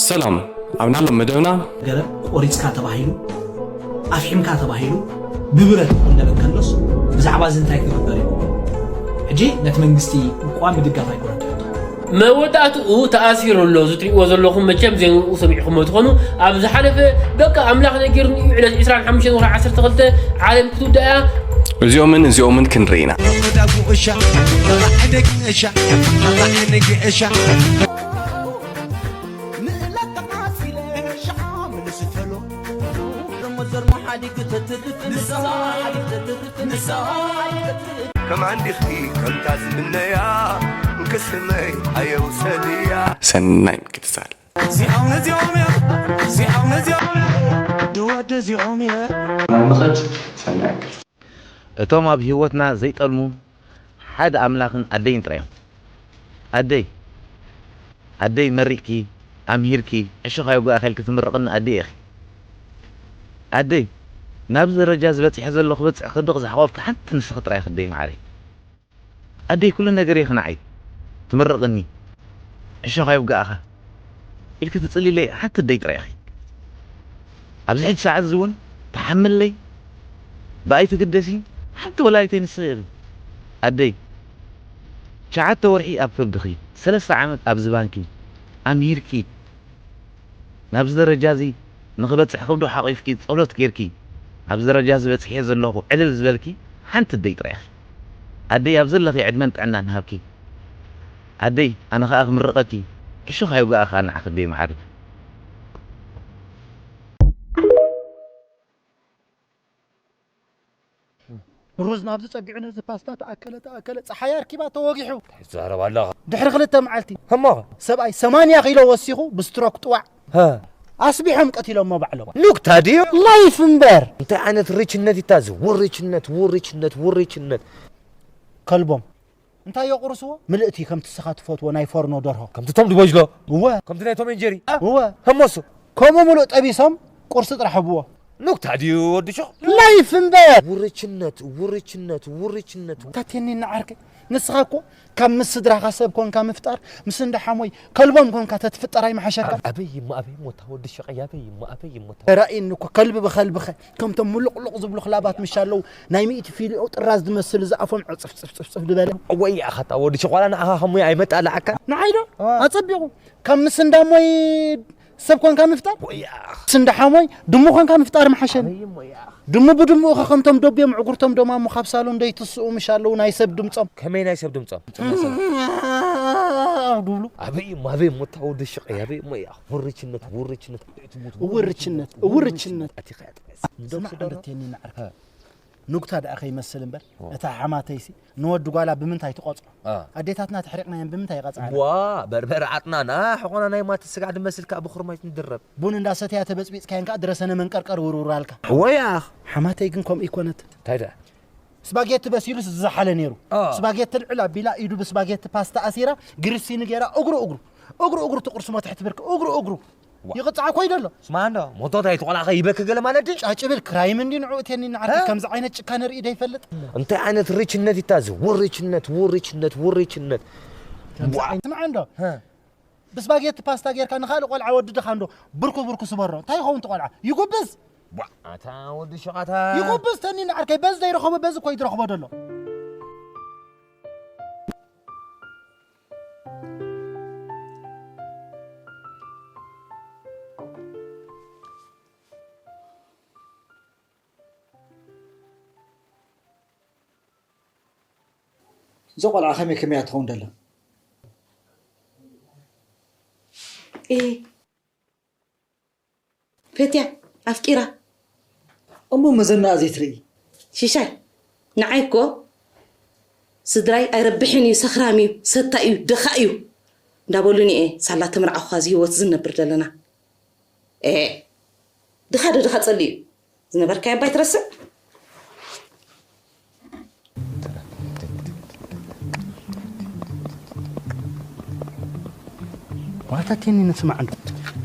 ሰላም። ኣብ ናሎም መደብና ገለ ቆሪፅካ ተባሂሉ ኣፍሒምካ ተባሂሉ ብብረት ክቁለብ እንከሎስ ብዛዕባ እዚ እንታይ ክግበር ይግብኦ? ሕጂ ነቲ መንግስቲ ምቋም ምድጋፍ ኣይኮነን ትሕቶ። መወዳእትኡ ተኣሲሩ ኣሎ። እዚ ትሪእዎ ዘለኹም መቸም ዜንኡ ሰሚዕኹሞ ትኾኑ። ኣብ ዝሓለፈ በቃ ኣምላኽ ነጊሩኒ እዩ ዕለት ዕስራን ሓሙሽተን ወርሒ ዓሰርተ ክልተ ዓለም ክትውዳእ እያ። እዚኦምን እዚኦምን ክንርኢ ኢና። ከማን ዲኺ ከምታ ዝምነያ እንክስመይ ኣየውሰድያ። ሰናይ ምክትታል። እዚኦም ነዚኦም እዮም፣ እዚኦም ነዚኦም እዮም፣ ንወዲ እዚኦም እዮም። መምኸድ ሰናይ ምክትታል። እቶም ኣብ ህይወትና ዘይጠልሙ ሓደ ኣምላኽን ኣደይን ጥራይ እዮም። ኣደይ ኣደይ መሪቕኪ ኣምሂርኪ ዕሾኽ ኣይውጋእካ ኢልኪ ትምርቕኒ ኣደይ ኢኺ። ኣደይ ናብዚ ደረጃ እዚ በጺሐ ዘለኹ በጺሕኪ ዶ ዝሓቖፍኪ ሓንቲ ንስኺ ጥራይ ኢኺ ኣደይ መዓረይ። ኣደይ ኩሉ ነገር ኢኺ ንዓይ ትምርቕኒ ዕሾኽ ኣይውጋእካ ኢልኪ ትጽልይለይ ሓንቲ ኣደይ ጥራይ ኢኺ። ኣብዚ ሕጂ ሰዓት እዚ እውን ትሓምለይ ብኣይ ትግደሲ ሓንቲ ወላዲተይ ንስኺ ኢኺ ኣደይ። ትሽዓተ ወርሒ ኣብ ከብድኺ ሰለስተ ዓመት ኣብዚ ባንኪ ኣምሂርኪ ናብዚ ደረጃ እዚ ንኽበጽሕ ከብዱ ሓቒፍኪ ጸሎት ጌርኪ ኣብዚ ደረጃ እዚ በጺሐ ዘለኹ ዕልል ዝበልኪ ሓንቲ ኣደይ ጥራይ ኢኺ ኣደይ። ኣብ ዘለኺ ዕድመን ጥዕናን ይሃብኪ ኣደይ። ኣነ ኸኣ ክምርቐኪ ዕሾኽ ኣይውጋእካ ንዓኺ ኣደይ መዓረይ። ሩዝ ናብዚ ጸጊዑ ነዚ ፓስታ ተኣከለ ተኣከለ ጸሓይ ኣርኪባ ተወጊሑ። ትዛረብ ኣለኻ። ድሕሪ ክልተ መዓልቲ እሞ ሰብኣይ ሰማንያ ኪሎ ወሲኹ ብስትሮክ ጥዋዕ። ኣስቢሖም ቀቲሎሞ ባዕሎም። ኑክታ ድዩ? ላይፍ እምበር። እንታይ ዓይነት ርችነት ይታዝ? ውርችነት ውርችነት ውርችነት። ከልቦም እንታይ የቑርስዎ? ምልእቲ ከምቲ ስኻ ትፈትዎ ናይ ፎርኖ ደርሆ። ከምቲ ቶም ድበጅሎ። እወ። ከምቲ ናይ ቶም ኤንጀሪ። እወ። ህሞሱ። ከምኡ ምሉእ ጠቢሶም ቁርሲ ጥራሕ ህብዎ። ኑክታ ድዩ ወዲ ሹቕ? ላይፍ እምበር። ውርችነት ውርችነት ውርችነት። ታቴኒ ንዓርከይ ንስኻ እኮ ካብ ምስ ስድራኻ ሰብ ኮንካ ምፍጣር ምስ እንዳ ሓሞይ ከልቦም ኮንካ ተትፍጠር ኣይምሓሸካ። ኣበይ እሞ ኣበይ ሞታ ወዲ ሸቐይ ኣበይ እሞ ኣበይ ሞታ። ተራእየኒ እኮ ከልቢ ብኸልብኸ ከምቶም ሙሉቕሉቕ ዝብሉ ክላባት ምሽ ኣለዉ ናይ ሚእቲ ፊልኦ ጥራዝ ዝመስል ዝኣፎም ዕፅፍፅፍፅፍፅፍ ዝበለ። ወያ ኸታ ወዲ ሸቕ ዋላ ንዓኻ ከሙያ ኣይመጣልዓካ። ንዓይ ዶ ኣጸቢቑ ካብ ምስ እንዳ ሞይ ሰብ ኮንካ ምፍጣር ስንዳ ሓሞይ ድሙ ኮንካ ምፍጣር ምሓሸኒ። ድሙ ብድምኡ ከ ከምቶም ደብዮም ዕጉርቶም ደማሙ ካብ ሳሎን ደይትስኡ ምሽ ኣለዉ ናይ ሰብ ድምፆም። ከመይ ናይ ሰብ ድምፆም? ድብሉ ኣበይ እሞ ኣበይ እሞ እታ ወዲ ሽቀይ ኣበይ እሞ እያ ውርችነት ውርችነት ውርችነት ውርችነት ኣቲኻ እያ ጥራይ ስማዕ እንደትየኒ ንዓርካ ኑግታ ደኣ ከይመስል እምበር እታ ሓማተይሲ ንወዲ ጓላ ብምንታይ ትቆጽሮ? ኣዴታትና ተሕሪቕናየን ብምንታይ ይቐጽዓና? ዋ በርበረ ዓጥናና ሕቖና ናይ ማቲ ስጋዕ ድመስል ከኣ ብኹርማይት ንድረብ። ቡን እንዳሰተያ ተበጽቢጽካየን ከኣ ድረሰነ መንቀርቀር ውርውር ኣልካ። ወያ ሓማተይ ግን ከምኡ ይኮነት። እንታይ ደኣ? ስፓጌቲ በሲሉስ ዝዘሓለ ነይሩ። ስፓጌቲ ልዕል ኣቢላ ኢዱ ብስፓጌቲ ፓስታ ኣሲራ ግሪሲኒ ገይራ እግሩ እግሩ እግሩ እግሩ ትቕርስሞ ትሕቲ ብርኪ እግሩ እግሩ ይቕጻዕ ኮይዶ ኣሎ። ስማ እንዶ ሞቶት ኣይትቆላኸ ይበክ ገለ ማለት ድዩ? ጫጭብል ክራይም እንዲ ንዑ እቴኒ ንዓርኪ ከምዚ ዓይነት ጭካነ ርኢ ደይፈልጥ። እንታይ ዓይነት ርችነት ይታዝ ውርችነት ውርችነት ውርችነት። ስምዓ እንዶ ብስፓጌቲ ፓስታ ጌርካ ንኻልእ ቆልዓ ወድድኻ እንዶ ብርኩ ብርኩ ስበሮ እንታይ ይኸውን ትቆልዓ ይጉብዝ። ኣታ ወዲ ሸቓታ ይጉብዝ ተኒ ንዓርከይ በዚ ዘይረኸቦ በዚ እኮ ይድረኽቦ ደሎ። እዛ ቆልዓ ከመይ ከመይ እያ ትኸውን ደላ? እ ፈትያ ኣፍቂራ። እሞ መዘናኣ ዘይትርኢ? ሽሻይ ንዓይ እኮ ስድራይ ኣይረብሕን እዩ፣ ሰኽራም እዩ፣ ሰታይ እዩ፣ ደኻ እዩ እንዳበሉኒ እየ ሳላ ተመርዓኹ እዚ ህይወት እዚ ንነብር ዘለና። ኤእ ድኻ ዶ ድኻ ጸሊ እዩ ዝነበርካዮ እባ ኣይትረስዕ። ዋታ ቴኒ ንስማዕ እንዶ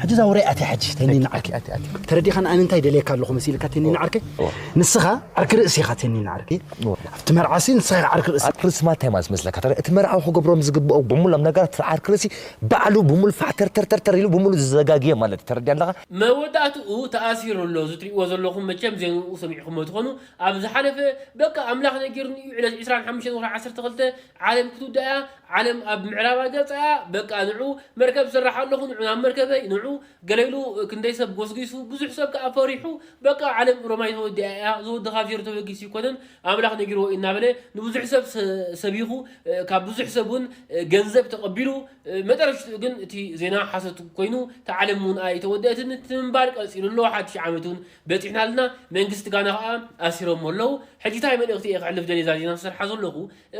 ሕጂ እዛ ወረ ኣትያ ሕጂ፣ ተኒና ዓርከይ። ኣትያ፣ ኣትያ። ተረዲኻን ኣነ እንታይ ደልየካ ኣለኹ መሲልካ፣ ተኒና ዓርከይ? እወ። ንስኻ ዓርኪ ርእሲ ኢኻ፣ ተኒና ዓርከይ። እወ። ኣብቲ መርዓሲ ንስኻ ኢኻ ዓርኪ ርእሲ። ዓርኪ ርእሲ ማለት እንታይ ማለት መስለካ? ተረ-፣ እቲ መርዓዊ ክገብሮም ዝግብኦ ብምሎም ነገራት ዓርኪ ርእሲ ባዕሉ ብምሉ ፋሕ ተር ተር ተር ተር ኢሉ ብምሉ ዝዘጋግየ ማለት እዩ። ተረዲኣ ኣለኻ? መወዳእትኡ ተኣሲሩ ኣሎ። እዚ ትሪእዎ ዘለኹም መቸም ዜንኡ ሰሚዕኹሞ ትኾኑ። ኣብ ዝሓለፈ በቃ ኣምላኽ ነጊሩኒ እዩ፣ ዕለት ዕስራን ሓሙሽተን ወርሒ ዓሰርተ ክልተ ዓለም ክትውዳእ እያ፣ ዓለም ኣብ ምዕራባ ገጻ እያ፣ በቃ ንዑ መርከብ ዝሰርሕ ኣለኹ፣ ንዑ ናብ መርከበይ፣ ንዑ ገለ ኢሉ ክንደይ ሰብ ጎስጒሱ፣ ብዙሕ ሰብ ከኣ ፈሪሑ፣ በቃ ዓለም ሮማይ ተወዲኣ እያ፣ ዝወዲ ካብ ዜሮ ተበጊሱ ይኮነን፣ ኣምላኽ ነጊርዎ እዩ እናበለ ንብዙሕ ሰብ ሰ-፣ ሰቢኹ፣ እ፣ ካብ ብዙሕ ሰብ እውን፣ እ፣ ገንዘብ ተቐቢሉ፣ እ፣ መጨረሽትኡ ግን እቲ ዜና ሓሶት ኮይኑ፣ እታ ዓለም እውን ኣይተወደአትን፣ እቲ ምንባር ቀጺሉ ኣሎ፣ ሓድሽ ዓመት እውን በጺሕና ኣለና፣ መንግስቲ ጋና ከኣ ኣሲሮሞ ኣለዉ። ሕጂ እንታይ መልእኽቲ እየ ከሕልፍ ደልየ እዛ ዜና ዝሰርሓ ዘለኹ?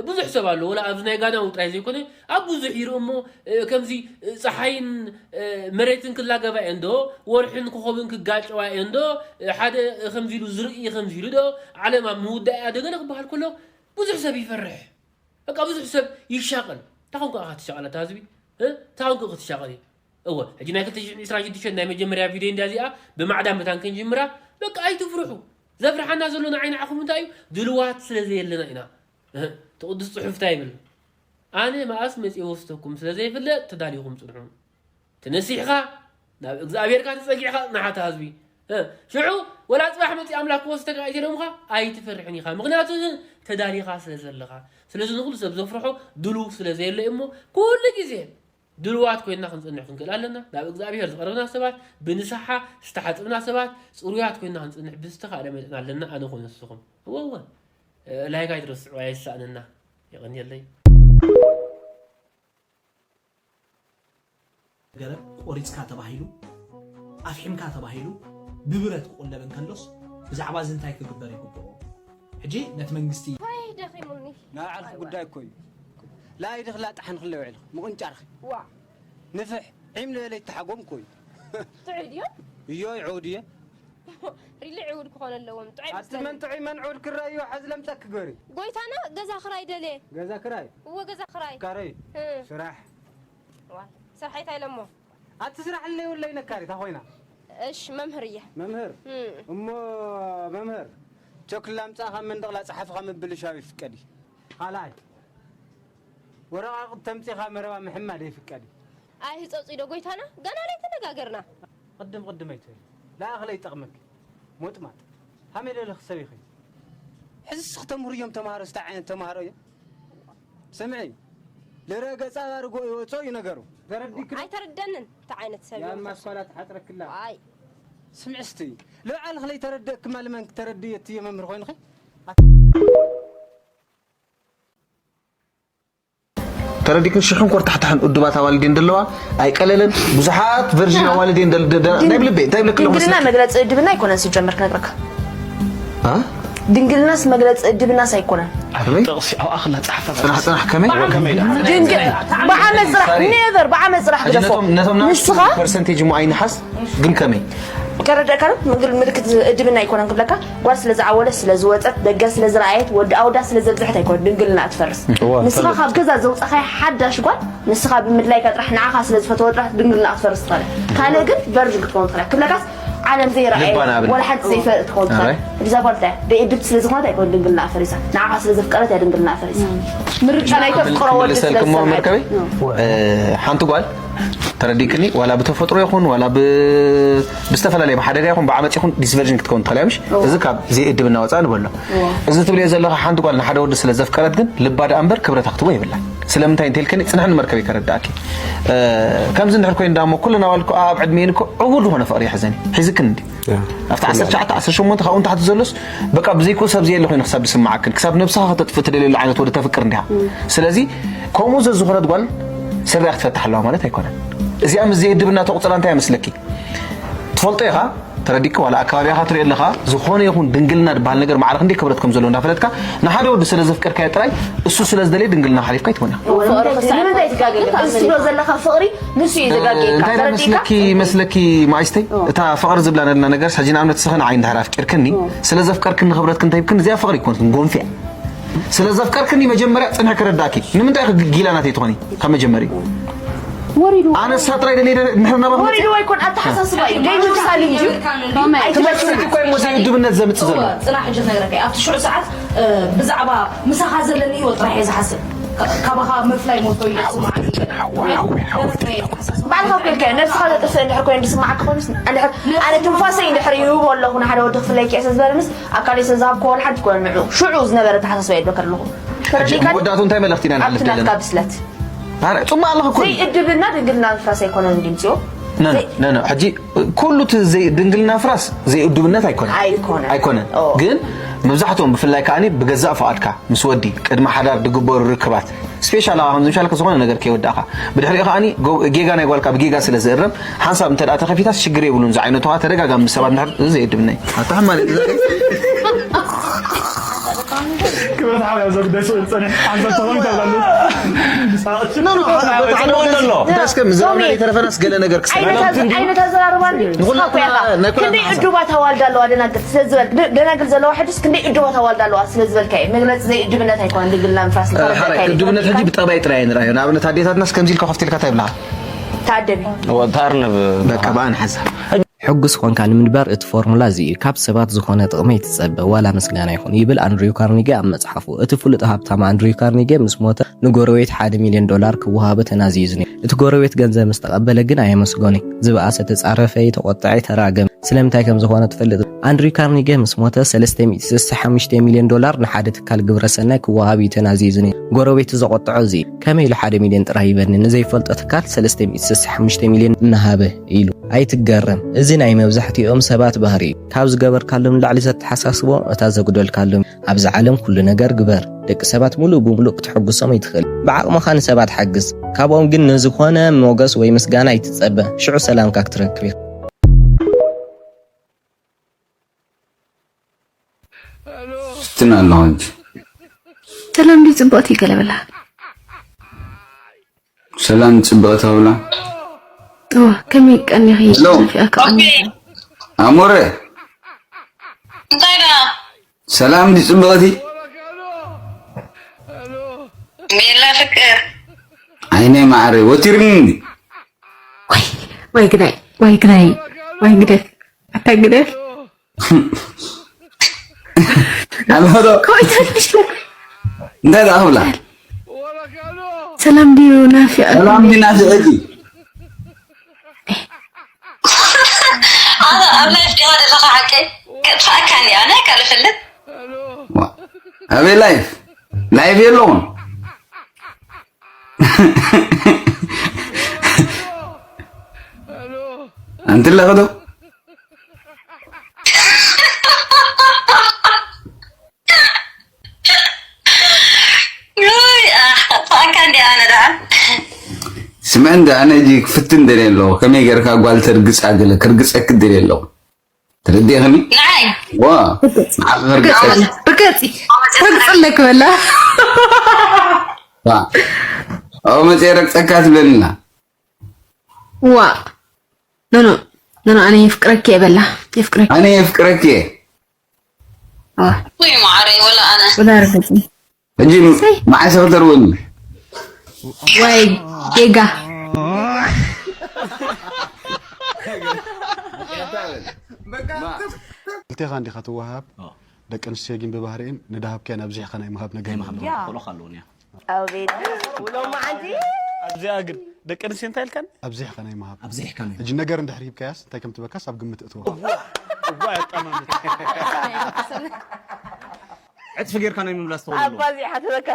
ብዙሕ ሰብ ኣሎ፣ ወላ ኣብዚ ናይ ጋና ጥራይ ዘይኮነ፣ ኣብ ብዙሕ ይርኢ እሞ፣ እ፣ ከምዚ፣ እ፣ ጸሓይን፣ እ፣ መሬትን ክላገባ እየን ዶ፣ ወርሕን ኮኾብን ክጋጨዋ እየን ዶ፣ እ፣ ሓደ፣ እ፣ ከምዚ ኢሉ ዝርኢ ከምዚ ኢሉ ዶ፣ ዓለም ኣብ ምውዳእ እያ ዶ ገለ ክበሃል ከሎ፣ ብዙሕ ሰብ ይፈርሕ። በቃ ብዙሕ ሰብ ይሻቐል። እንታይ ኮንካ ኢኻ ትሻቐል ኣታ ህዝቢ? እ? እንታይ ኮንካ ክትሻቐል እዩ? እወ፣ ሕጂ ናይ ክልተ ሽሕን ዕስራን ሽዱሽተን ናይ መጀመርያ ቪድዮ እንድያ እዚኣ፣ ብማዕዳን መታን ክንጅምራ፣ በቃ ኣይትፍርሑ። ዘፍርሓና ዘሎ ንዓይ ንዓኹም እንታይ እዩ? ድልዋት ስለ ዘየለና ኢና። እህ፣ እቲ ቅዱስ ጽሑፍ እንታይ ይብል? ኣነ መኣስ መጺኤ ወስደኩም ስለ ዘይፍለጥ ተዳሊኹም ጽንሑ። ተነሲሕኻ ናብ እግዚኣብሔርካ ተጸጊዕካ ጽናሕ ኣታ ህዝቢ። እህ፣ ሽዑ ወላ ጽባሕ መጺእ ኣምላኽ ክወስደካ ኣይተለምኻ ኣይትፈርሕን ኢኻ። ምኽንያቱ ተዳሊኻ ስለ ዘለኻ። ስለዚ ንኹሉ ሰብ ዘፍርሖ ድሉው ስለ ዘየለ እዩ እሞ ኩሉ ግዜ ድሉዋት ኮይንና ክንጽንሕ ክንክእል ኣለና። ናብ እግዚኣብሔር ዝቐረብና ሰባት፣ ብንስሓ ዝተሓጽብና ሰባት፣ ጽሩያት ኮይንና ክንጽንሕ ብዝተኻእለ መጠን ኣለና። ኣነ ኾነ ንስኹም። እወ፣ እወ። እ፣ ላይክ ኣይትረስዑ፣ ኣየሳእነና። የቐንየለይ። ገረብ ቆሪጽካ ተባሂሉ፣ ኣፍሒምካ ተባሂሉ፣ ብብረት ክቑለብ እንከሎስ፣ ብዛዕባ እዚ እንታይ ክግበር ይግብኦ? ሕጂ ነቲ መንግስቲ ዋይ ደኺሙኒ። ናይ ባዕልኺ ጉዳይ እኮ እዩ። ላይድኺ ላጥሓንኺ ኣለዎ ውዒልኺ፣ ምቕንጫርኺ። ዋ። ንፍሕ፣ ዒም ልበለ ይተሓጎም እኮ እዩ። ጥዑይ ድዮ? እዮ፣ ይዕውድ እየ። ሪሊ ዕውድ ክኾን ኣለዎም፣ ጥዑይ ኣቲ መን ጥዑይ መን ዕውድ ክረኣዮ፣ ሓዚ ለምፀኪ ግበሪ። ጎይታና፣ ገዛ ክራይ ደልየ። ገዛ ክራይ? እወ፣ ገዛ ክራይ። ካረይ? እ። ስራሕ? ዋ፣ ስራሕ ኣይታ ኢለሞ። ኣቲ ስራሕ ኣለይ ወለይ ነካሪት ኣኾይና። እሽ፣ መምህር እየ። መምህር? እም። እሞ መምህር፣ ቸክላ ኣምጻእኻ መንደቕላ ጸሓፍኻ ምብልሻው ይፍቀድ እዩ። ካልኣይ፣ ወረቓቕቲ ተምጺኻ መረባ ምሕማድ ይፍቀድ እዩ። ኣይ ህጸጽ ኢዶ ጎይታና፣ ገና ኣይተነጋገርና። ቅድም ቅድም ኣይትበል። ለኣኽለ ይጠቕመኪ። ሞጥማጥ። ሃመይ ደለኽ ሰብ ኢኺ። ሕዝስ ክተምህሩ እዮም ተማሃሮ፣ እንታይ ዓይነት ተማሃሮ እዮም? ስምዒ፣ ልረ ገጻ ኣባርጎ ይወጾ እዩ ነገሩ። ተረዲክ? ኣይተረደንን፣ እንታይ ዓይነት ሰብ እዩ? ያን ማስኳላ ትሓጽረክላ። ኣይ። ስምዒ እስቲ፣ ልብዓል ክለይ ተረደእክማ ልመን ክተረድእ እቲ መምህር ኮይንኺ? ተረዲክን ሽሕን ኮርታሕታሕን እዱባት ኣዋልድ እየን ዘለዋ፣ ኣይቀለለን። ብዙሓት ቨርዥን ኣዋልድ እየን ደል-፣ ደ-፣ ደ-፣ ድን-፣ እንታይ ብልቤ፣ እንታይ ብለክ ኣለኹ ድንግልና መስለኪ? መግለጺ እድብና ኣይኮነን ሲጀመር ክነግረካ። አ? ድንግልናስ መግለጺ እድብናስ ኣይኮነን። ኣበይ? ጥቕሲ ኣብኣ ክላ ጸሓፋ ጽናሕ፣ ጽናሕ፣ ከመይ? ከመይ ደኣ? ድንግል-፣ ብዓመት ጽራሕ፣ ሳሪ። ኔቨር፣ ብዓመት ጽራሕ ሕጂ ግደፎ። ነቶም፣ ነቶም ንኣሽቱ ንስኻ ፐርሰንቴጅ እሞ ኣይንሓስ፣ ግን ከመይ? ከረድአካ ዶ? ምግ-፣ ምልክት እድብና ኣይኮነን ክብለካ፣ ጓል ስለ ዝዓወለት፣ ስለ ዝወጸት፣ ደገ ስለ ዝረኣየት፣ ወዲ ኣወዳ ስለ ዘብዝሐት ኣይኮነን ድንግልና እትፈርስ። እዋ፣ ንስኻ ፈለጥ። ካብ ገዛ ዘውጻኻያ ሓዳሽ ጓል፣ ንስኻ ብምድላይካ ጥራሕ፣ ንዓኻ ስለ ዝፈተወ ጥራሕ ድንግልና ክትፈርስ ትኽእል። ካልእ ግን ቨርጅን ክትከውን ትኽእል። ክብለካስ ዓለም ዘይረኣየ፣ ልባ ንኣብነት። ወላ ሓንቲ ዘይፈልጥ ክትከውን ትኽእል። ኣረ። እዛ ጓል እንታይ? ደይ እድብቲ ስለ ዝኾነት ኣይኮን ድንግልና ፈሪሳ። ንዓኻ ስለ ዘፍቀረት እያ ድንግልና ፈሪሳ። ምርጫ ናይ ተፍቅሮ ወዲ ስለ ክምልሰልክሞ ዝሰምዐት። መርከበይ? እ፣ ሓንቲ ጓል ተረዲክኒ፣ ዋላ ብተፈጥሮ ይኹን፣ ዋላ ብ-፣ ብዝተፈላለየ መሓደርያ ይኹን፣ ብዓመፅ ይኹን፣ ዲስቨርዥን ክትከውን ትኽእል እያ፣ ምሽ? እዎ። እዚ ካብ ዘይእድብና ወፃእ ንበሎ። እዎ። እዚ ትብልዮ ዘለኻ ሓንቲ ጓል ንሓደ ወዲ ስለ ዘፍቀረት ግን ልባ ደኣ እምበር ክብረታ ክትቦ የብላን። ስለምንታይ እንተልከኒ፣ ጽንሕኒ መርከበይ ከረድኣኪ። እ፣ ከምዚ እንድሕር ኮይኑ ዳሞ ኩለን ኣዋልድ እኮ ኣብ ዕድሜን እኮ ዕዉር ዝኾነ ፍቕሪ ይሕዘን እዩ። ሒዝክን እንዲ። ያ። ኣብቲ ዓሰርተ ትሽዓተ፣ ዓሰርተ ሸሞንተ ካብኡ ንታሕቲ ዘሎስ በቃ ብዘይክኡ ሰብ ዘየለ ኮይኑ ክሳብ ዝስምዓክን፣ ክሳብ ነብስኻ ከተጥፍእ ትደልየሉ ዓይነት ወዲ ተፍቅር እንዲኻ። እም። ስለዚ ከምኡ ዘዝኾነት ጓል ስርያ ክትፈትሕ ኣለዋ ማለት ኣይኮነን። እዚኣ ምስ ዘይእድብና ተቑጽራ እንታይ እያ መስለኪ? ትፈልጦ ኢኻ፣ ተረዲእኪ፣ ዋላ ኣከባቢኻ ትሪኦ ኣለኻ፣ ዝኾነ ይኹን ድንግልና ዝበሃል ነገር ማዕረ ክንደይ ክብረት ከም ዘለዎ እንዳፈለጥካ፣ ንሓደ ወዲ ስለ ዘፍቀርካዮ ጥራይ፣ እሱ ስለ ዝደለየ ድንግልና ሓሊፍካ ኣይትኾን ኢኻ። ንምንታይ ትጋገ? እዚ ትብሎ ዘለኻ ፍቕሪ ንሱ እዩ ዘጋግየካ። እንታይ ዳ ተረዲእካ? መስለኪ፣ መስለኪ ማእስተይ? እዎ። እታ ፍቕሪ ዝብላ ነልና ነገርስ፣ ሕጂ ንኣብነት ንስኺ ንዓይ እንድሕር ኣፍቂርክኒ፣ እዎ። ስለ ዘፍቀርክኒ ክብረት ክንተይብክኒ፣ እዚኣ ፍቕሪ ኣይኮነትን፣ ጎንፊ እያ። ስለ ዘፍቀርክኒ መጀመርያ ጽንሒ ክረዳእኪ። ንምንታይ ኢኺ ጊላ ናተይ ትኾኒ? ካብ መጀመርያ። ኖ፣ ኣነሳ ጥራይ ደለ ምሕር ናባኹ መፅእ ወሪዱ ኣይኮን ኣተሓሳስባ እዩ ደይ ምሳል እንጂ ኣይትበስል ትመስል እኮ እሞ ዘይውድብነት ዘምፅእ ዘሎ እወ፣ ፅናሕ ሕጂ ክነግረካ እየ። ኣብቲ ሽዑ ሰዓት እ፣ ብዛዕባ ምሳኻ ዘለኒ ህይወት ጥራሕ እየ ዝሓስብ። ካ- ካባኻ ምፍላይ ሞቶ እዩ ዝስምዓኒ። ደረፍና እየ ዝሓስብ። ባዕልኻ ኮንካ ነብስኻ ዘጥፍእ እንድሕር ኮይኑ ዝስምዓካ ኮይኑስ እንድሕር ኣነ ትንፋሰይ እንድሕር ይህቦ ኣለኹ ንሓደ ወዲ ክፍለይ ክዕሰ ዝበለንስ ኣካለይ ስለ ዝሃብክዎ ንሓንቲ ኮነ ንዑ ሽዑ ዝነበረ ተሓሳስባ የድበካ ኣለኹ ሕጂ ተረዲእካ መወዳእቱ እንታይ መልእኽቲ ኢና ንሓልፍ ዘለና ኣብትናትካ ብስለት ኣረ፣ ፅቡቅ ኣለኹ እኮ ዘይእድብና ድንግልና ምፍራስ ኣይኮነን ድምፅዮ ነነ ነነ ሕጂ ኩሉ እቲ ዘይ- ድንግልና ፍራስ ዘይእዱብነት ኣይኮነን ኣይኮነን። ኣይኮነን ኦ። ግን መብዛሕትኦም ብፍላይ ከዓኒ ብገዛእ ፍቓድካ ምስ ወዲ ቅድሚ ሓዳር ድግበሩ ርክባት ስፔሻል ኣኻ ከምዚ ምሻልካ ዝኾነ ነገር ከይወዳእኻ ብድሕሪኡ ከዓኒ ጎ- ጌጋ ናይ ጓልካ ብጌጋ ስለ ዝእረም ሓንሳብ እንተ ደኣ ተኸፊታስ ሽግር የብሉን ዝዓይነቱ ኸዓ ተደጋጋሚ ምስ ሰባት እንድሕር እዚ ዘይእድብና እዩ ኣታ ሕማል እዩ። ክብረት ሓውያ ዘጉዳይ ስቕ ዝፀንሕ ሓንሳብ ተኾኑ ተብላሉ እስከ ምዝራብና ዘይተረፈናስ ገለ ነገር ክስተና ዓይነት ኣዘራርባ ንኹላትና ናይ ኩላትና ክንደይ ዕዱባት ኣዋልድ ኣለዋ ደናግል ስለ ዝበል ደናግል ዘለዋ ሕድስ ክንደይ ዕዱባት ኣዋልድ ኣለዋ ስለ ዝበልካ እዩ መግለፂ ዘይእድብነት ኣይኮነ ድግልና ምፍራስ ሓራይ እድብነት ሕጂ ብጠባይ ጥራይ ንርኣዮ ንኣብነት ኣዴታትናስ ከምዚ ኢልካ ኮፍቲ ኢልካ እንታይ ይብልካ ተኣደቢ ወታርንብ በቃ ብኣን ሓዛ ሕጉስ ኾንካ ንምንባር እቲ ፎርሙላ እዚ እዩ፣ ካብ ሰባት ዝኾነ ጥቕሚ ኣይትጸበ፣ ዋላ ምስጋና ይኹን፣ ይብል ኣንድሪው ካርኒጌ ኣብ መጽሓፉ። እቲ ፍሉጥ ሃብታም ኣንድሪው ካርኒጌ ምስ ሞተ፣ ንጎረቤት ሓደ ሚልዮን ዶላር ክወሃቦ ተናዝዩ ነይሩ። እቲ ጎረቤት ገንዘብ ምስ ተቐበለ ግን ኣየመስገኖን። ዝበኣሰ ተጻረፈ፣ ተቖጥዐ፣ ተራገመ። ስለምንታይ ከም ዝኾነ ትፈልጥ? ኣንድሪው ካርኒጌ ምስ ሞተ፣ ሰለስተ ሚእቲ ስሳ ሓሙሽተ ሚልዮን ዶላር ንሓደ ትካል ግብረ ሰናይ ክወሃብ እዩ ተናዝዩ ነይሩ። ጎረቤቱ ዘቖጥዖ እዚ እዩ። ከመይ ኢሉ ሓደ ሚልዮን ጥራይ ይበኒ ንዘይፈልጦ ትካል ሰለስተ ሚእቲ ስሳ ሓሙሽተ ሚልዮን እናሃበ? ኢሉ። ኣይትገረም፣ እዚ ናይ መብዛሕትኦም ሰባት ባህሪ እዩ። ካብ ዝገበርካሎም ንላዕሊ ዘተሓሳስቦም እታ ዘጉደልካሎም እዩ። ኣብዛ ዓለም ኩሉ ነገር ግበር። ደቂ ሰባት ሙሉእ ብሙሉእ ክትሕጉሶም ኣይትኽእልን። ብዓቕምኻ ንሰባት ሓግዝ። ካብኦም ግን ንዝኾነ ሞገስ ወይ ምስጋና ኣይትጸበ። ሽዑ ሰላምካ ክትረክብ ኢኻ። ፍትን ኣለኹ እንጂ ሰላም ድዩ ጽብቕቲ ገለ በላ ሰላም ጽብቕቲ ኣብላ እዋ ከመይ ቀኒኺ ሄሎ። ጠፊኣካ ቀኒኺ ኣሞረ እንታይ ደኣ ሰላም ድዩ ጽብቕቲ ቤላ ፍቅር ዓይነይ ማዕረ ወቲርኒ እንዲ ወይ ግዳይ ወይ ግዳይ ወይ ግደፍ ኣታ ግደፍ ኣልሆዶ ከውይተልሽ እንታይ ደኣ ክብላ ሰላም ድዩ ናፊቐ ሰላም ድዩ ናፊቐኪ ኣነ ኣብ ላይፍ ዲኻ ዘለኻ ሓቀይ ከጥፋእካኒ ኣነ ካልፈልጥ ኣበይ ላይፍ ላይፍ የለውን ኣንቲ ኣለኺ ዶ ኣጥፋእካ እንዲ ኣነ ደኣ ስምዕ እንደ ኣነ እጂ ክፍትን ደልየ ኣለኹ ከመይ ገርካ ጓል ተርግፃ ገለ ክርግፀክ ደልየ ኣለኹ ተረዲእኽኒ ንዓይ ዋ ንዓኺ ክርግፀክ ርገፂ ረግፅለክ በላ ዋ ኣብኡ መፅየ ረግፀካ ትብለኒና ዋ ኖኖ ኖኖ ኣነ የፍቅረኪ እየ በላ የፍቅረኪ ኣነ የፍቅረኪ እየ ዋ ወይ ማዕረይ ወላ ኣነ ወላ ርገፂ ሕጂ መዓሰ ክተርወኒ ወይ ጌጋ ክልቴኻ እንዲኻ ትወሃብ ደቂ ኣንስትዮ ግን ብባህሪኤን ንዳሃብካየን ኣብዚሕኻ ናይ ምሃብ ነገር ናይ ምሃብ ኣለዎ። ነገር ክእሎኻ ኣለዎ እያ ኣቤት ውሎም መዓንቲ ኣብዚኣ ግን ደቂ ኣንስትዮ እንታይ ኢልካን ኣብዚሕኻ ናይ ምሃብ ኣብዚሕካ ናይ ሕጂ ነገር እንድሕር ሂብካያስ እንታይ ከም ትበካስ ኣብ ግምት እትወ እዋ ኣጠማምታ ዕፅፊ ጌርካ ናይ ምምላስ ትኸውን ኣለዎ ኣባዚሓ ትበካ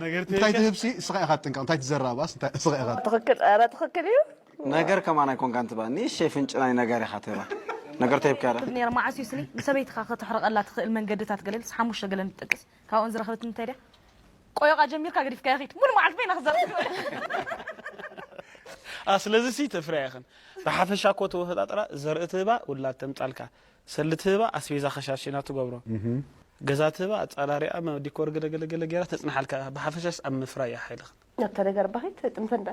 ነገር እንታይ ትህብሲ እስኻ ኢኻ ትጥንቀቕ እንታይ ትዘራባስ እንታይ እስኻ ኢኻ ትኽክል ኧረ ትኽክል እዩ ነገር ከማን ኣይኮንካን ትባ ንእሽተይ ፍንጭ ናይ ነገር ኢኻ ትህባ ነገር ተሂብካ ዶ ነይረ መዓስ እዩ ስኒ ንሰበይትኻ ከተሕርቐላ ትኽእል መንገድታት ገለልስ ሓሙሽተ ገለ ንጠቅስ ካብኦን ዝረኸበት እንታይ ድያ ቆዮቓ ጀሚርካ ገዲፍካዮ ኺድ ሙሉ መዓልቲ በይና ክዛረብ ስለዚ ሲ ተፍርያ ኢኽን ብሓፈሻ እኮ ተወፈጣጥራ ዘርኢ ትህባ ውላድ ተምጻልካ ሰሊ ትህባ ኣስቤዛ ከሻሽና ትገብሮ ገዛ ትህባ ኣጻራሪኣ ዲኮር ገለገለገለ ገይራ ተጽንሓልካ ብሓፈሻስ ኣብ ምፍራይ እያ ሓይልኽን ኣብታ ነገር ባኺት ጥምተንዳ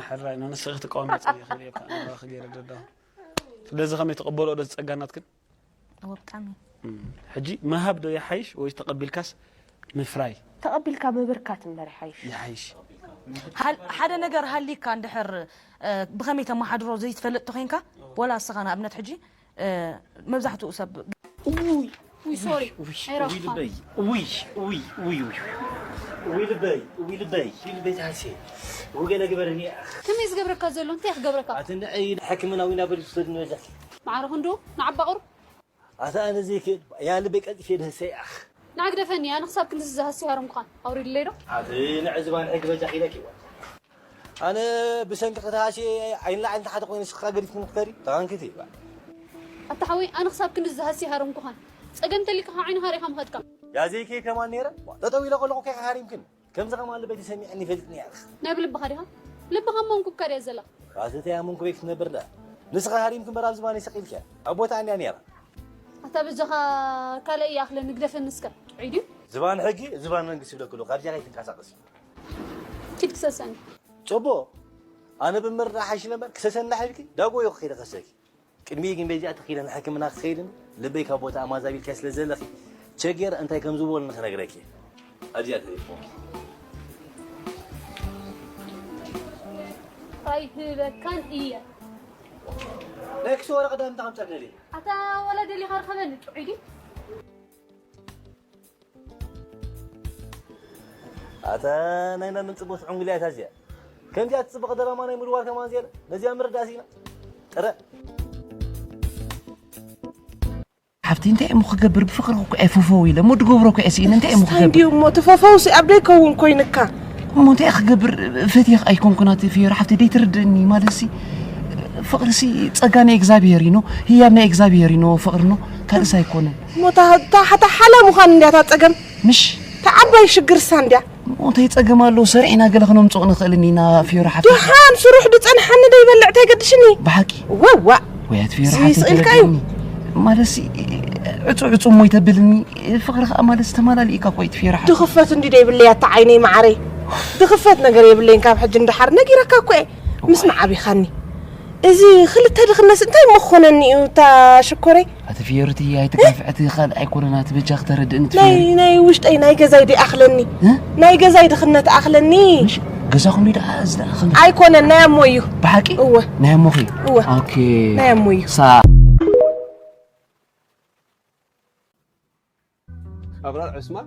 ሕራይ ነው ንስኺ ክትቃወም መጽእ ይኽእል እየ ከኣ ንባኺ ገይረ ደዳኹ ስለዚ ከመይ ተቐበልኦ ዶ ዝጸጋ ናትክን እወ ብጣዕሚ ሕጂ ምሃብ ዶ ይሓይሽ ወይ ተቐቢልካስ ምፍራይ ተቐቢልካ ምብርካት እምበር ይሓይሽ ይሓይሽ ሓደ ነገር ሃሊካ እንድሕር ብኸመይ ተመሓድሮ ዘይትፈልጥ ተኮይንካ፣ ወላ እስኻ ንኣብነት ሕጂ መብዛሕትኡ ሰብ ውይ ውይ ሶሪ ውይ ውይ ልበይ ውይ ውይ ውይ ውይ ውይ ልበይ ውይ ልበይ ውይ ልበይ ታሴ ውገለ ግበረኒ። ከመይ ዝገብረካ ዘሎ እንታይ ክገብረካ? ኣትንዐይ ሕክምና ዊና በል ዝሰድኒ በጃ። ማዕረ ክንዱ ንዓባ ቁሩብ ኣታ ኣነ ዘይክእል ያ ልበይ ቀልጢፈ ድህሰ ይኣኽ። ንዓ ግደፈኒ ኣነ ክሳብ ክንድዚ ዝሃሲ ሃረምኩኻን ኣውሪድለይ ዶ? ኣቲ ንዕዝባን ሕጊ በጃኺ ኢለኪ እዋ። ኣነ ብሰንኪ ክትሃሲ ዓይኒ ላዕሊ ንታሕቲ ኮይኑ ንስኻ ገዲፍክኒ ክትከዲ ተቓንኪቲ። ኣታ ሓወይ ኣነ ክሳብ ክንድዚ ዝሃሲ ሃረምኩኻን ጸገም ተሊካ ካብ ዓይንኻ ሪኻ ምኸድካ። ያ ዘይከ ከማን ነይረ ጠጠው ኢለ ከለኹ ከይካ ሃሪምክን። ከምዚ ከማን ልበይ ተሰሚዕኒ ይፈልጥኒ እያ። ናይ ብልብኻ ዲኻ? ልብኻ እሞ ኣንኩብካ ድያ ዘላ? ኣቲ እንታይ ኣመንኩበይ ክትነብር ደኣ? ንስኻ ሃሪምኪ እምበር ኣብ ዝባነይ ሰቒልኪያ። ኣብ ቦታኣ እንድያ ነይራ። ኣታ በጃኻ ካልእ ይኣኽለኒ ግደፈኒ እስከ። ጥዑይ ድዩ? ዝባን ሕጊ ዝባን መንግስቲ ይብለኪ ኣለኹ። ካብ እዚኣ ከይትንቀሳቐሲ። ኪድ ክሰሰኒ። ጽቡቕ። ኣነ ብምርዳእ ሓይሽለ እምበር ክሰሰኒ እንድሕር ኢልኪ ዳጎ እየ ከይደ ከሰኪ። ቅድሚኡ ግን በዚኣ ተኺለ ንሕክምና ክትከይድን ልበይ ካብ ቦታኣ ማዛቢልካዮ ስለ ዘለኺ ቸጌር እንታይ ከም ዝበሉኒ ክነግረኪ እየ። ኣብዚኣ ተሪፎም። ኣይህበካን እየ። ናይ ክሲ ወረቐት ዳምታ ከምፀር ደልየ። ኣታ ወላ ደሊኻ ርኸበኒ ጥዑይ ድዩ? ኣታ ናይ መን ጽቡቅ ዕንጉልያ እታ እዚኣ። ከምዚኣ ትጽብቕ ደራማ ናይ ምድዋር ከማን ዜለ ነዚኣ ምርዳእ ሲና ጥረ ሓፍቲ እንታይ እሞ ክገብር ብፍቅሪ እኮ እየ ፈፈው ኢለ እሞ ድገብሮ እኮ እየ ስኢነ እንታይ እሞ ክገብር እንዲዩ እሞ እቲ ፈፈው ሲ ኣብ ደይከውን ኮይንካ እሞ እንታይ ክገብር ፈትየኽ ኣይኮንኩን ኣቲ ፍዮሪ ሓፍቲ ደይትርድእኒ ማለት ሲ ፍቅሪ ሲ ጸጋ ናይ እግዚኣብሔር እዩ ኖ ህያብ ናይ እግዚኣብሔር እዩ ኖ ፍቅሪ ኖ ካልእስ ኣይኮነን እሞ እታ ሓላ ምዃን እንድያ እታ ጸገም ምሽ እታ ዓባይ ሽግርሳ እንድያ እንታይ ጸገም ኣሎ ሰሪሕና ገለ ክነምጽኦ ንኽእል ኢና ፍዮሪ ሓፍቲ ድሓን ስሩሕ ድጸንሓኒ ደይበልዕ እንታይ ገድሽኒ ብሓቂ ወዋ ወያት ፍዮሪ ሓፍቲ ስኢልካ እዩ ተረድእኒ። ማለትሲ ዕጹ ዕጹ እሞ ይተብልኒ ፍቅሪ ከዓ ማለት ዝተማላሊእካ እኮ እዩ ፍዮሪ ሓፍቲ ድኽፈት እንዲ ደይብለይ ኣታ ዓይነይ መዓረይ ድኽፈት ነገር የብለይን ካብ ሕጂ ንደሓር ነጊረካ እኮ እየ ምስማዕ ኣቢኻኒ እዚ ክልተ ድኽነትስ እንታይ ምኾነኒ እዩ እታ ሽኮረይ ኣቲ ፍዮርቲ ኣይትጋፍዕቲ ካልእ ኣይኮነን ኣቲ በጃኺ ተረድእኒ ኣቲ ናይ ፍዮሪ ናይ ውሽጠይ ናይ ገዛይ ድኣኽለኒ እ? ናይ ገዛይ ድኽነት ኣኽለኒ ምሽ ገዛኹም ዶ ደኣ እዚ ደኣ ኸም ኣይኮነን ናይ ኣሞ እዩ ብሓቂ እወ ናይ ኣሞኺ እዩ እወ። ኦኬ ናይ ኣሞ እዩ ሳ ኣብራር ዕስማን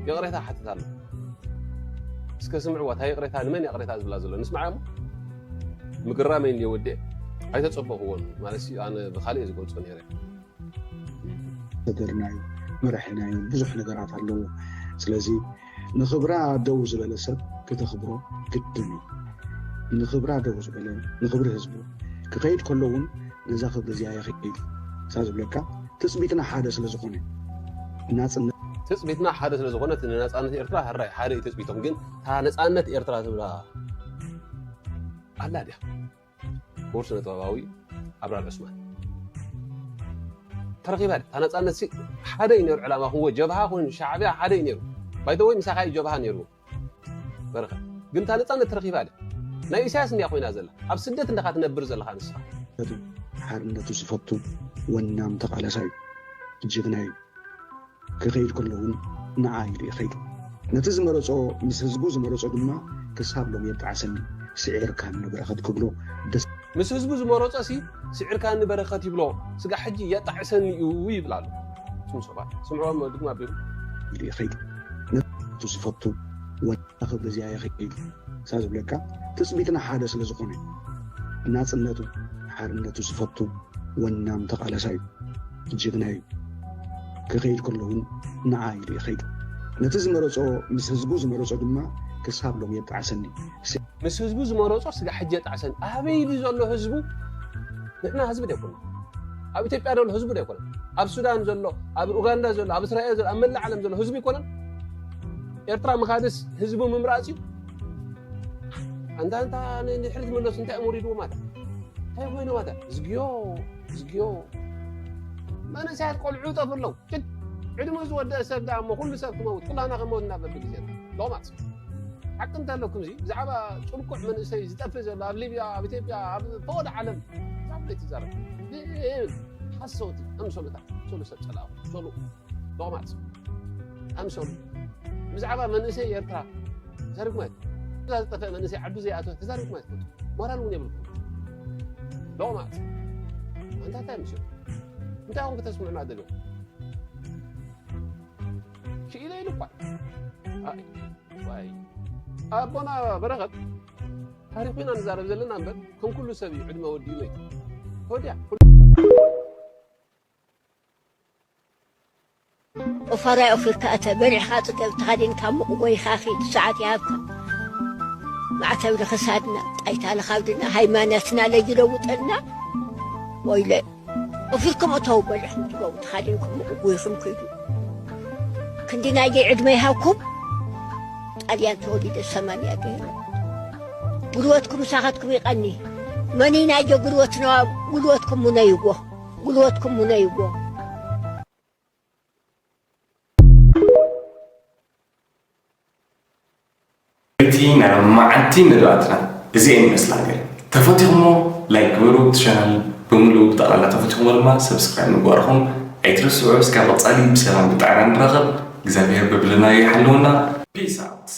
ይቕሬታ ሓትት ኣሎ እስከ ስምዕዋ እታ ይቕሬታ ንመን ይቕሬታ ዝብላ ዘሎ ንስምዓ እሞ ምግራመይ እንድየ ወዲአ ኣይተፀበኽዎን ማለት ኣነ ብካልእ ዝገልፆ ነይረ ተገርናዩ መራሒናዩ ብዙሕ ነገራት ኣለዎ ስለዚ ንኽብራ ደው ዝበለ ሰብ ክተኽብሮ ግድን እዩ ንኽብራ ደው ዝበለ ንኽብሪ ህዝቡ ክኸይድ ከሎ እውን ነዛ ክብሪ እዚኣ የኽኢል እሳ ዝብለካ ትፅቢትና ሓደ ስለ ዝኾነ ናፅነት ትፅቢትና ሓደ ስለ ዝኾነ እቲ ንናፃነት ኤርትራ ሕራይ ሓደ እዩ ትፅቢቶም ግን እታ ነፃነት ኤርትራ ትብላ ኣላ ድያ ክቡር ስነ ጥበባዊ ኣብራር ዑስማን ተረኺባ ድያ እታ ነፃነት ሲ ሓደ እዩ ነይሩ ዕላማ ክንዎ ጀብሃ ኮይኑ ሻዕብያ ሓደ እዩ ነይሩ ባይተወይ ምሳኻ እዩ ጀብሃ ነይሩ በረኸት ግን እታ ነፃነት ተረኺባ ድያ ናይ ኢሳያስ እንድያ ኮይና ዘላ ኣብ ስደት እንዳኻ ትነብር ዘለኻ ንስኻ ሓርነቱ ዝፈቱ ወናም ተቓላሳይ ጅግና እዩ ክኸይድ ከሎ እውን ንዓ ኢሉ እዩ ኸይዱ ነቲ ዝመረጾ ምስ ህዝቡ ዝመረጾ ድማ ክሳብ ሎም የጣዕሰኒ ስዒርካኒ በረኸት ክብሎ ደስ ምስ ህዝቡ ዝመረጾ ሲ ስዒርካኒ በረኸት ይብሎ ስጋ ሕጂ የጣዕሰኒ እዩ ይብል ኣሎ ስም ሰባት ስምዕዎም ድግማ ኣቢሉ ኢሉ እዩ ኸይዱ ነቱ ዝፈቱ ወላ ክብሪ እዚኣ የኸይዱ እሳ ዝብለካ ትፅቢትና ሓደ ስለ ዝኾነ ናፅነቱ ሓርነቱ ዝፈቱ ወናም ተቓላሳይ እዩ ጅግና እዩ ክኸይድ ከሎ እውን ንዓ ኢሉ ይኸይዱ ነቲ ዝመረጾ ምስ ህዝቡ ዝመረጾ ድማ ክሳብ ሎም የጣዕሰኒ ምስ ህዝቡ ዝመረጾ ስጋ ሕጂ የጣዕሰኒ ኣበይ ድዩ ዘሎ ህዝቡ ንሕና ህዝቢ ደይኮነ ኣብ ኢትዮጵያ ዘሎ ህዝቢ ደይኮነ ኣብ ሱዳን ዘሎ ኣብ ኡጋንዳ ዘሎ ኣብ እስራኤል ዘሎ ኣብ መላእ ዓለም ዘሎ ህዝቢ ይኮነን ኤርትራ ምኻድስ ህዝቢ ምምራጽ እዩ ኣንታ ኣንታ ንድሕሪት መለሱ እንታይ እዮም ወሪድዎም ኣታ እንታይ ኮይኖም ኣታ ዝግዮ ዝግዮ መንእሰያት ቆልዑ ጠፍ ኣለዉ ጭድ ዕድመ ዝወደአ ሰብ ደኣ እሞ ኩሉ ሰብ ክመውት ኩላና ክንመውት ኢና በብግዜ ሎማት ሓቂ እንተለኩም እዚ ብዛዕባ ጭልቁዕ መንእሰይ ዝጠፍእ ዘሎ ኣብ ሊብያ ኣብ ኢትዮጵያ ኣብ ፈወደ ዓለም ብዛዕባ ዘይትዛረብ ሓሰውቲ ኣምሰሉታት ሰሉ ሰብ ጸላእኹ ሰሉ ሎማት ኣምሰሉ ብዛዕባ መንእሰይ ኤርትራ ተዛሪብኩም ኣይትፈልጡ። እዛ ዝጠፍአ መንእሰይ ዓዱ ዘይኣተወ ተዛሪብኩም ኣይትፈልጡ። ሞራል እውን የብልኩም። ሎቕማጽ። ኣንታ እንታይ ምሽ እንታይ ኹም ክተስምዑና ደልዮም? ክኢለ ኢሉ እኳ። ኣይ፣ ዋይ። ኣቦና በረኸት ታሪኹ ኢና ንዛረብ ዘለና እምበር ከም ኩሉ ሰብ እዩ ዕድመ ወዲኡ መይቱ። ወዲያ። ኦፋራይ ኦፊርካ እተ በሊዕኻ ጽገብ ተኻዲንካ ሙቕ ጎይኻ ኺድ ሰዓት ይሃብካ። ማዕተብ ንኽሳድና ጣይታ ንኻብድና ሃይማኖትና ለይለውጠልና። ወይለ ኦፊርኩም እተው በሊዕኹም ትገቡ ተኻዲንኩም ሙቕ ጎይኹም ኪዱ። ክንዲ ናየይ ዕድመ ይሃብኩም። ጣልያን ተወሊደ ሰማንያ ገይረ። ጉልበትኩም ምሳኻትኩም ይቐኒ። መን ናየ ጉልበትና ጉልበትኩም ሙነይዎ። ጉልበትኩም ሙነይዎ። እቲ ናይ መዓልቲ መደባትና እዚኤን ይመስላ ገለ። ተፈቲኹሞ ላይክ ግበሩ፣ እቲ ቻናል ብምሉኡ ብጠቕላላ ተፈቲኹሞ ድማ ሰብስክራይብ ምግባርኹም ኣይትረስዑ። እስካብ ቀጻሊ ብሰላም ብጥዕና ንራኸብ። እግዚኣብሔር በብለናዮ ይሓልወና። ፒስ ኣውት።